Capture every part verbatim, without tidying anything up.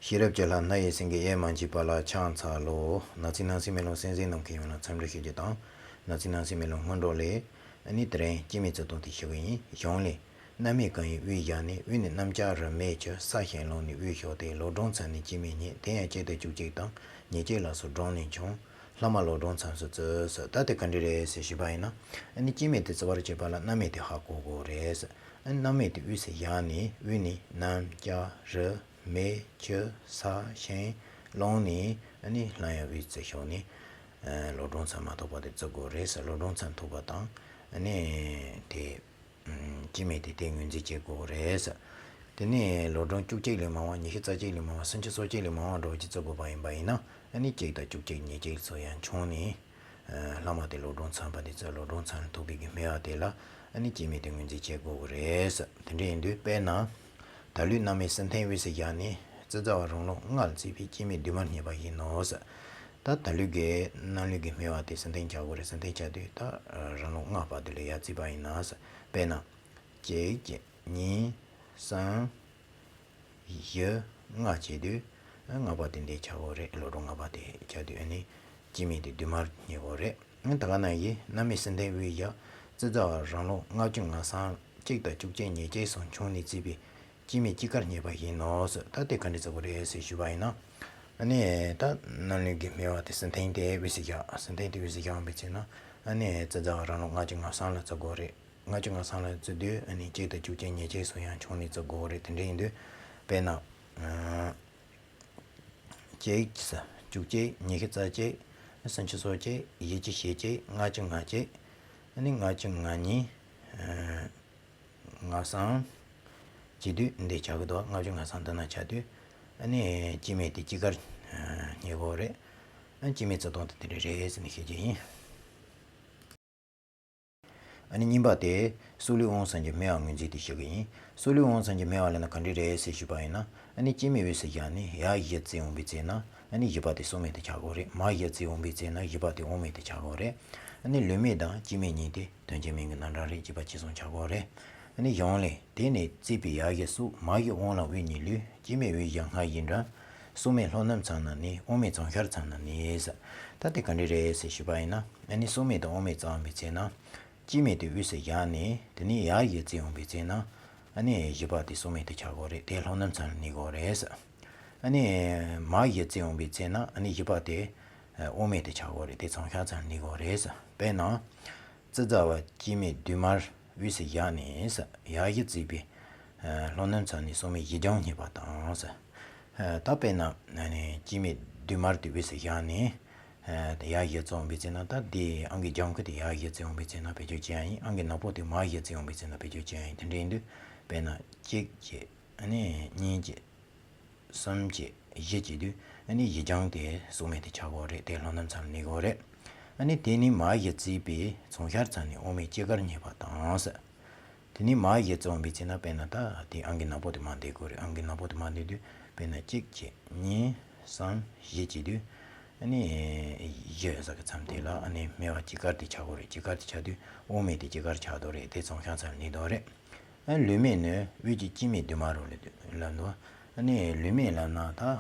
ཤེས་རབ་ཀྱི་ལྷ་རྣ་ཡི་སེང་གེ་གཡེར་མ་མཆིས་པ་ལ་ཕྱག་འཚལ་ལོ། ནག་རྩིས་སྣང་སྲིད་མེ་ལོང་གསན་གཟིགས་གནང་མཁན་ཡོངས་ལ་འཚམས་འདྲི་ཞུ་རྒྱུ་དང་། ནག་རྩིས་སྣང་སྲིད་མེ་ལོང་སྔོན་འགྲོ་ལས། ཨ་ནི་དེ་རིང་སྐྱེ་མེད་རྩི་སྟོང་དེ་ཞུ་གི་ཡིན། གཞུང་ལས། སྣ་མིན་གང་ཡིན་དབུས་བཞག་ནས། དབུས་ནས་གནམ་ལྕགས་རི་མེ་ཆུ། ས་ཞིང་རླུང་ནི་དབུས་ཞོག་སྟེ། ལོ་གྲངས་ཚང་ནི་སྐྱེ་མེད་ཉིད། དེ་ཡང་གཅིག་དང་བཅུ་གཅིག་དང་། ཉེར་གཅིག་ལ་སོགས་གྲངས་ནི་འབྱུང་། ལྷག་མ་ལོ་གྲངས་མཚམས་སུ་བརྩི་ཟེར། ད་དེ་ག་འདྲ་རེད་ཟེར་ཞུས་པ་ཡིན་ན། ཨ་ནི་སྐྱེ་མེད་དེ་བརྩི་བར་བྱེད་པ་ལ་སྣ་མིན་དེ་ཧ་གོ་དགོས་རེད་ཟེར། ཨ་ནི་སྣ་མིན་དེ་དབུས་སུ་བཞག་ནས། དབུས་ནི་གནམ་ལྕགས་རི་མེ་ཆུ་ས་ཞིང་རླུང་ནི། ཨ་ནི་སླར་ཡང་དབུས་སུ་ཞོག་ནས། ཨ་ལོ་གྲངས་མཚམས་མ་ཐོགས་པ་དེ་བརྩི་དགོས་རེད་ཟེར། ལོ་གྲངས་མཚམས་ཐོགས་པ་དང་། ཨ་ནི་དེ། སྐྱེ་མེད་དེ་དེ་ངོས་འཛིན་བྱེད་དགོས་རེད། དེ་ནས་ལོ་གྲངས་བཅུ་གཅིག་ལས་མང་བ། ཉི་ཤུ་རྩ་གཅིག་ལས་མང་བ། སུམ་ཅུ་སོ་གཅིག་ལས་མང་བ་འདྲ་བོ་ཅིག་བརྩི་དགོས་པ་ཡིན་པ་ཡིན་ན། ཨ་ནི་གཅིག་དང་བཅུ་གཅིག་ཉེར་གཅིག་སོགས་ཡང་ཆུང་ནས། ལྷག་མ་དེ་ལོ་གྲངས་ཚང་པ་དེ་བརྩི། ལོ་གྲངས་ཚང་ཐོགས་པའི་གི་སྨེ་བ་དེ་ལ་ཨ་ནི་སྐྱེ་མེད་དེ་ངོས་འཛིན་བྱེད་དགོས་རེད། དེ་འདྲ་ཡིན་དུས་དཔེར་ན། ད་ལུས་སྣ་མིན་སུམ་མཐའི་དབུས་སུ་བཞག་ནས། རྩི་རྩ་བ་རང་ལུགས་ལྔ་ལ་བརྩིས་པའི་སྐྱེ་མེད་བདུན་མར་རྙེད་པ་ཡིན་ནོ། ད་ད་ལུས་ཀྱི་སྣ་ལུས་ཀྱི་སྨེ་བ་དེ་སུམ་མཐའི་ཆ་དགོས་རེད། སུམ་མཐའི་ཆ་དུས་ད་རང་ལུགས་ལྔ་བར་དུ་ལ་ཡར་བརྩིས་པ་ཡིན་ན། དཔེར་ན། གཅིག་གཉིས། གསུམ། བཞི། ལྔ་བྱས་དུས། ལྔ་པ་དེ་འདི་ཆ་དགོས་རེད། ལོ་གྲངས་ལྔ་པ་དེ་ཆ་དུས་ཨ་ནི་སྐྱེ་མེད་དེ་བདུན་མར་རྙེད་དགོས་རེད། ད་ག་ནང་བཞིན་སྣ་མིན་སུམ་མཐའི་དབུས་བཞག་རྩི་རྩ་བ་རང་ལུགས་ལྔ་བཅུ་ང་གསུམ། གཅིག་དང་བཅུ་གཅིག་ཉེར་གཅིག་སོགས་ཆུང་ནས་བརྩིས་པའི་སྐྱེ་མེད་གཅིག་ཀར་རྙེད་པ་ཡིན་ནོ། ད་དེ་ག་འདྲ་བརྩི་དགོས་རེད་ཟེར་ཞུས་པ་ཡིན་ན། ཨ་ནི་ད་སྣ་ལུས་ཀྱི་སྨེ་བ་དེ་སུམ་མཐའི་དེ་དབུས་སུ་བཞག་སུམ་མཐའི་དེ་དབུས་སུ་བཞག་འོང་བའི་ཚེ་ན། ཨ་ནི་རྩི་རྩ་བ་རང་ལུགས་ལྔ་བཅུ་ང་གསུམ་ལ་བརྩི་དགོས་རེད། ལྔ་བཅུ་ང་གསུམ་ལ་བརྩི་དུས་ཨ་ནི་གཅིག་དང་བཅུ་གཅིག་ཉེར་གཅིག་སོགས་ཡང་ཆུང་ནས་བརྩི་དགོས་རེད། དེ་འདྲ་ཡིན་དུས། དཔེར་ན། ཨ་གཅིག་བཅུ་གཅིག་ཉི་ཤུ་རྩ་གཅིག་སུམ་ཅུ་སོ་གཅིག་བཞི་བཅུ་ཞེ་གཅིག་ལྔ་བཅུ་ང་གཅིག་ཨ་ནི་ལྔ་བཅུ་ང་གཉིས། ཨ་ང་གསུམ། བྱེད་དུས་འདི་ཆགས་ཀྱི་འདུག་ལྔ་བཅུ་ང་གསུམ་འདི་ན་ཆགས་དུས། ཨ་ནི་སྐྱེ་མེད་དེ་གཅིག་ཀར་རྙེད་དགོས་རེད། ཨ་སྐྱེ་མེད་རྩི་སྟོང་དེ་དེ་འདྲ་རེད་ཟེར་ནས་བཤད་རྒྱུ་ཡིན། ཨ་ནི་གཉིས་པ་དེ། སྲོག་ལུས་དབང་གསུམ་གྱི་སྨེ་བ་ངོས་འཛིན་དེ་ཞུ་གི་ཡིན། སྲོག་ལུས་དབང་གསུམ་གྱི་སྨེ་བ་ལབ་ན་ག་འདྲ་རེད་ཟེར་ཞུས་པ་ཡིན་ན། ཨ་ནི་སྐྱེ་མེད་དབུས་སུ་བཞག་ནས་ཡར་བཞི་བརྩིས་འོང་བའི་ཚེ་ན། ཨ་ནི་བཞི་པ་དེ་སྲོག་མེད་དུ་ཆགས་དགོས་རེད། མར་བཞི་བརྩིས་འོང་བའི་ཚེ་ན་བཞི་པ་དེ་དབང་མེད་དུ་ཆགས་དགོས་རེད། ཨ་ནི་ལུས་མེད་དང་སྐྱེ་མེད་གཉིས་དེ་དོན་གཅིག་མིང་གི་རྣམ་གྲངས་རེད། གཅིག་པ་གཅིག་མཚུངས་ཆགས་དགོས་རེད། ཨ་ནི་གཞུང་ལས། དེ་ནས་བརྩིས་པའི་ཡར་བཞི་སྲོག་མར་བཞི་དབང་ལ་དབུས་གཉིས་ལུས། སྐྱེ་མེད་དབུས་བཞི་སྔར་བཞིན་འདྲ། སྲོག་མེད་ལྷོ་ནུབ་མཚམས་ན་གནས། དབང་མེད་ཙོང་ཤར་མཚམས་ན་གནས། ད་དེ་ག་འདྲ་རེད་ཟེར་ཞུས་པ་ཡིན་ན། ཨ་ནི་སྲོག་མེད་དང་དབང་མེད་བརྩིས་འོང་བའི་ཚེ་ན། སྐྱེ་མེད་དེ་དབུས་སུ་བཞག་ནས་དེ་ནས་ཡར་བཞི་བརྩིས་འོང་བའི་ཚེ་ན། ཨ་ནི་བཞི་པ་དེ་སྲོག་མེད་དུ་ཆགས་དགོས་རེད། དེ་ལྷོ་ནུབ་མཚམས་ལ་གནས་དགོས་རེད། ཨ་ནི་མར་བཞི་བརྩིས་འོང་བའི་ཚེ་ན་ཨ་ནི་བཞི་པ་དེ་དབང་མེད་དུ་ཆགས་དགོས་རེད། དེ་ཙོང་ཤར་མཚམས་ལ་གནས་དགོས་རེད། དཔེར་ན། རྩི་རྩ་བ་སྐྱེ་མེད་བདུན་མར་དབུས་སུ་བཞག་ནས་ཡར་བཞི་བརྩིས་པའི། ལྷོ་ནུབ་མཚམས་ནས་སྲོག་མེད་བཞི་རྐྱང་རྙེད་པ་དང་། ད་དཔེར་ན། སྐྱེ་མེད་བདུན་མར་དེ་དབུས་སུ་བཞག་ནས། ཡར་བཞི་བརྩིས་འོང་བའི་ཚེ་ན། ད་དེ་ཨང་ཀི་ལྗང་ཁུ་དེ་ཡར་བཞི་བརྩིས་འོང་བའི་ཚེ་ན་བེད་སྤྱོད་བྱེད་ཡ་ཡིན། ཨང་ཀི་ནག་པོ་དེ་མར་བཞི་བརྩིས་འོང་བའི་ཚེ་ན་བེད་སྤྱོད་བྱེད་ཡ་ཡིན། དེ་འདྲ་ཡིན་དུས། དཔེར་ན། གཅིག་བྱས། ཨ་ནི་གཉིས་བྱས། གསུམ་བྱས། བཞི་བྱེད་དུས། ཨ་ནི་བཞི་རྐྱང་དེ་སྲོག་མེད་དུ་ཆགས་དགོས་རེད། དེ་ལྷོ་ནུབ་མཚམས་ལ་གནས་དགོས་རེད། ཨ་ནི་དེ་ནི་མར་བཞི་བརྩིས་པའི་ཙོང་ཤར་མཚམས་ནས་དབང་མེད་གཅིག་ཀར་རྙེད་པ་དང་། དེ་ནི་མར་བཞི་བརྩིས་འོང་བའི་ཚེ་ན། དཔེར་ན། ད་དེ་ཨང་ཀི་ནག་པོ་དེ་མར་འདེད་དགོས་རེད། ཨང་ཀི་ནག་པོ་དེ་མར་འདེད་དུས། དཔེར་ན། གཅིག་བྱས། གཉིས། གསུམ། བཞི་བྱེད་དུས། ཨ་ནི་བཞི་ཟེར་གི་མཚམས་དེ་ལ་ཨ་ནི་སྨེ་བ་གཅིག་ཀར་དེ་ཆགས་དགོས་རེད། གཅིག་ཀར་དེ་ཆགས་དུས་དབང་མེད་དེ་གཅིག་ཀར་ཆགས་འགྲོ་རེད། དེ་ཙོང་ཤར་མཚམས་ལ་གནས་འགྲོ་རེད། ཨ་ལུས་མེད་ནི་དབུས་ཀྱི་སྐྱེ་མེད་བདུན་མ་རུ་ལ་ལབ་འདུག་ཨ་ནི་ལུས་མེད་ལབ་ན་ད།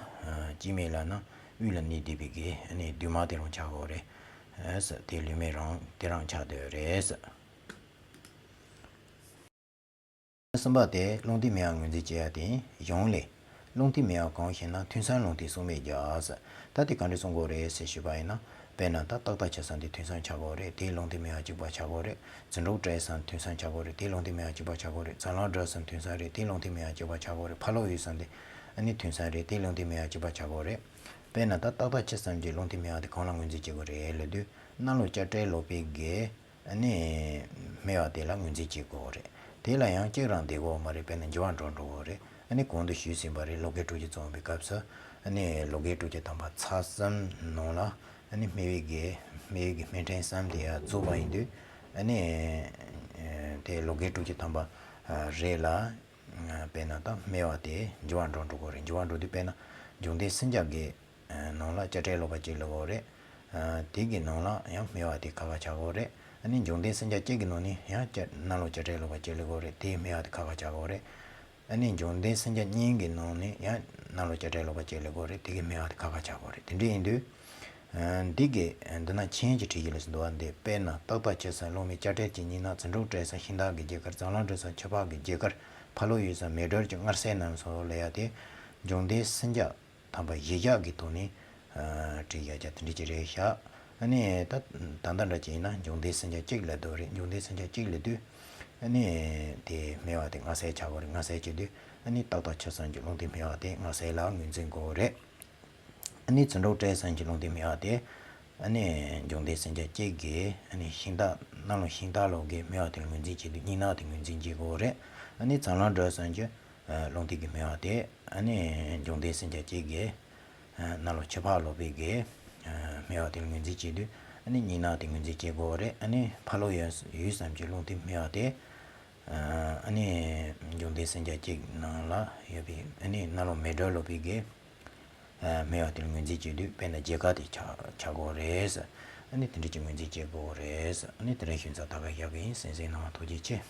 སྐྱེ་མེད་ལབ་ན་དབུས་ལ་གནས་བསྡད་པའི་གི་ཨ་ནི་བདུན་མ་དེ་རང་ཆགས་དགོས་རེད། ཨ་ས་དེ་ལུས་མེད་རང་དེ་རང་ཆགས་སྡོད་རེད། གསུམ་པ་དེ་རླུང་མཐའི་སྨེ་བ་ངོས་འཛིན་བྱེད་ཡ་དེ་ཡིན། གཞུང་ལས། རླུང་མཐའི་སྨེ་བ་གང་ཞེ་ན། ཐུན་མཚམས་རླུང་མཐའི་སྲོག་མེད་བརྒྱ་ཟེར། ད་དེ་ག་འདྲ་གསུང་དགོས་རེད་ཟེར་ཞུས་པ་ཡིན་ན། དཔེར་ན། ད་ཏག་ཏག་ཆུ་གསུམ་དེ་ཐུན་མཚམས་ཆགས་དགོས་རེད། དེའི་རླུང་མཐའི་སྨེ་བ་གཅིག་པ་ཆགས་དགོས་རེད། རྫུ་འཕྲུལ་སྤྲེལ་གསུམ་ཐུན་མཚམས་ཆགས་དགོས་རེད། དེའི་རླུང་མཐའི་སྨེ་བ་གཅིག་པ་ཆགས་དགོས་རེད། རྩ་རླུང་སྦྲུལ་གསུམ་ཐུན་མཚམས་རེད། དེའི་རླུང་མཐའི་སྨེ་བ་གཅིག་པ་ཆགས་དགོས་རེད། ཕ་ལོ་ཡི་གསུམ་དེ་ཨ་ནི་ཐུན་མཚམས་རེད། དེའི་རླུང་མཐའི་སྨེ་བ་གཅིག་པ་ཆགས་དགོས་རེད། དཔེར་ན། ད་ཏག་ཏག་ཆུ་གསུམ་གྱི་རླུང་མཐའི་སྨེ་བ་དེ་གང་ལ་ངོས་འཛིན་བྱེད་དགོས་རེད་ལབ་དུས། གནམ་ལོ་སྐྱ་བྲལ་ལོག་པའི་གི་ཨ་ནི་སྨེ་བ་དེ་ལ་ངོས་འཛིན་བྱེད་དགོས་རེད། དེ་ལ་ཡང་གཅིག་རང་བསྡད་དགོས་མ་རེད། དཔེར་ན། འགྱུར་བ་འགྲོ་འགྲོ་གི་རེད། ཨ་ནི་གོང་དུ་ཞུས་ཟིན་པ་རེད། ལོ་རྒོད་དྲུག་ཅུ་རྩིས་འོང་བའི་སྐབས་སུ། ཨ་ནི་ལོ་རྒོད་དྲུག་ཅུ་ཐམ་པ་ཚར་གསུམ་ནང་ལ། ཨ་ནི་སྨེ་བའི་གི་སྨེ་བའི་གི་སྨེ་ཕྲེང་གསུམ་དེ་ཡར་རྫོགས་པ་ཡིན་དུས། ཨ་ནི་དེ་ལོ་རྒོད་དྲུག་ཅུ་ཐམ་པ་རེ་ལ། དཔེར་ན། ད་སྨེ་བ་དེ་འགྱུར་བ་འགྲོ་འགྲོ་གི་རེད། འགྱུར་བ་འགྲོ་དུས། དཔེར་ན། འབྱུང་ལྡན་སུམ་བརྒྱ་གི་ནང་ལ་སྐྱ་བྲལ་ལོག་པ་གཅིག་སླེབས་ཡོད་རེད། དེ་གི་ནང་ལ་ཡང་སྨེ་བ་དེ་ཁ་ཁ་ཆགས་ཡོད་རེད། ཨ་ནི་འབྱུང་ལྡན་སུམ་བརྒྱ་གཅིག་གི་ནང་ནས་ཡང་སྐྱ་གནམ་ལོ་སྐྱ་བྲལ་ལོག་པ་གཅིག་སླེབས་ཡོད་རེད། དེའི་སྨེ་བ་དེ་ཁ་ཁ་ཆགས་ཡོད་རེད། ཨ་ནི་འབྱུང་ལྡན་སེམས་བསྐྱེད་གཉིས་ཀྱི་ནང་ནས་ཡང་གནམ་ལོ་བྱ་བྲལ་ལོག་པ་གཅིག་སླེབས་དགོས་རེད། དེ་གི་སྨེ་བ་དེ་ཁ་ཁ་ཆགས་དགོས་རེད། དེ་འདྲ་ཡིན་དུས། ཨ་འདི་གི་འདི་ན་མཆན་གྱི་བྲིས་ཀྱི་ལས་སུ་འདུག་བ། འདི་དཔེར་ན་ཏག་ཏག་ཕྱི་སོང་རླུང་མེ་བྱ་བྲལ་གྱི་གཉིས་སྣང་། བྱིང་འཁྲུགས་བྲལ་སོང་ཤིང་རྟ་གི་རྒྱུ་སྐར། ཙམ་ལམ་གྲོལ་སོང་ཆུ་ཕག་གི་རྒྱུ་སྐར། ཕ་ལོ་ཡོལ་སོང་མེ་སྦྲུལ་གྱི་མངར་ཟས་རྣམས་སོ་ལབ་ཡ་དེ། འབྱུང་ལྡན་སེམས་བསྐྱེད་དང་པོ་གཞི་བཞག་གི་ཐོག་ནས་ཨ་བྲིས་ཡ་ཅག་དེ་འདྲ་ཅིག་རེད་ཤག་ཨ་ནི་ད་ད་ལྟ་འདྲ་ཅིག་ཡིན་ན་འབྱུང་ལྡན་སེམས་བསྐྱེད་གཅིག་ལབ་དུས་རེད། འབྱུང་ལྡན་སེམས་བསྐྱེད་གཅིག་ལབ་དུས་ཨ་ནི་དེ་སྨེ་བ་དེ་མངར་ཟས་ཆགས་དགོས་རེད། མངར་ཟས་བྱེད་དུས་ཨ་ནི་ཏག་ཏག་ཕྱི་སོང་གི་རླུང་རྟའི་སྨེ་བ་དེ་མངར་ཟས་ལ་ངོས་འཛིན་དགོས་རེད། ཨ་ནི་བྱིང་འཁྲུགས་བྲལ་སོང་གི་རླུང་རྟའི་སྨེ་བ་དེ་ཨ་ནི་འབྱུང་ལྡན་སེམས་བསྐྱེད་གཅིག་གི་ཨ་ནི་ཤིང་རྟ་གནམ་ལོ་ཤིང་རྟ་ལོག་གི་སྨེ་བ་དེ་ལ་ངོས་འཛིན་བྱེད་དུས་གཉིས་སྣང་དེ་ངོས་འཛིན་བྱེད་དགོས་རེད། ཨ་ནི་ཙམ་ལམ་གྲོལ་སོང་གི་རླུང་རྟའི་གི་སྨེ་བ་དེ་ཨ་ནི་འབྱུང་ལྡན་སེམས་བསྐྱེད་གཅིག་གི་ཨ་གནམ་ལོ་ཆུ་ཕག་ལོག་པའི་གི་ཨ་སྨེ་བ་དེ་ལ་ངོས་འཛིན་བྱེད་དུས་ཨ་ནི་གཉིས་སྣང་དེ་ངོས་འཛིན་བྱེད་དགོས་རེད། ཨ་ནི་ཕ་ལོ་ཡོལ་ཡོལ་སོང་གི་རླུང་རྟའི་སྨེ་བ་དེ་ཨ་ནི་འབྱུང་ལྡན་སེམས་བསྐྱེད་གཅིག་ནང་ལ་ཡོད་པའི་ཨ་ནི་གནམ་ལོ་མེ་སྦྲུལ་ལོག་པའི་གི་ཨ་སྨེ་བ་དེ་ལ་ངོས་འཛིན་བྱེད་དུས་དཔེར་ན་རྒྱུ་སྐར་དེ་ཆགས་ཆགས་དགོས་རེད། ཨ་ནི་དེ་འདྲ་ཅིག་ངོས་འཛིན་བྱེད་དགོས་རེད། ཨ་ནི་དེ་འདྲ་ཞུ་ཚར་ད་ག་བཞག་གི་ཡིན། གསན་གཟིགས་གནང་བ་ཐུགས་རྗེ་ཆེ།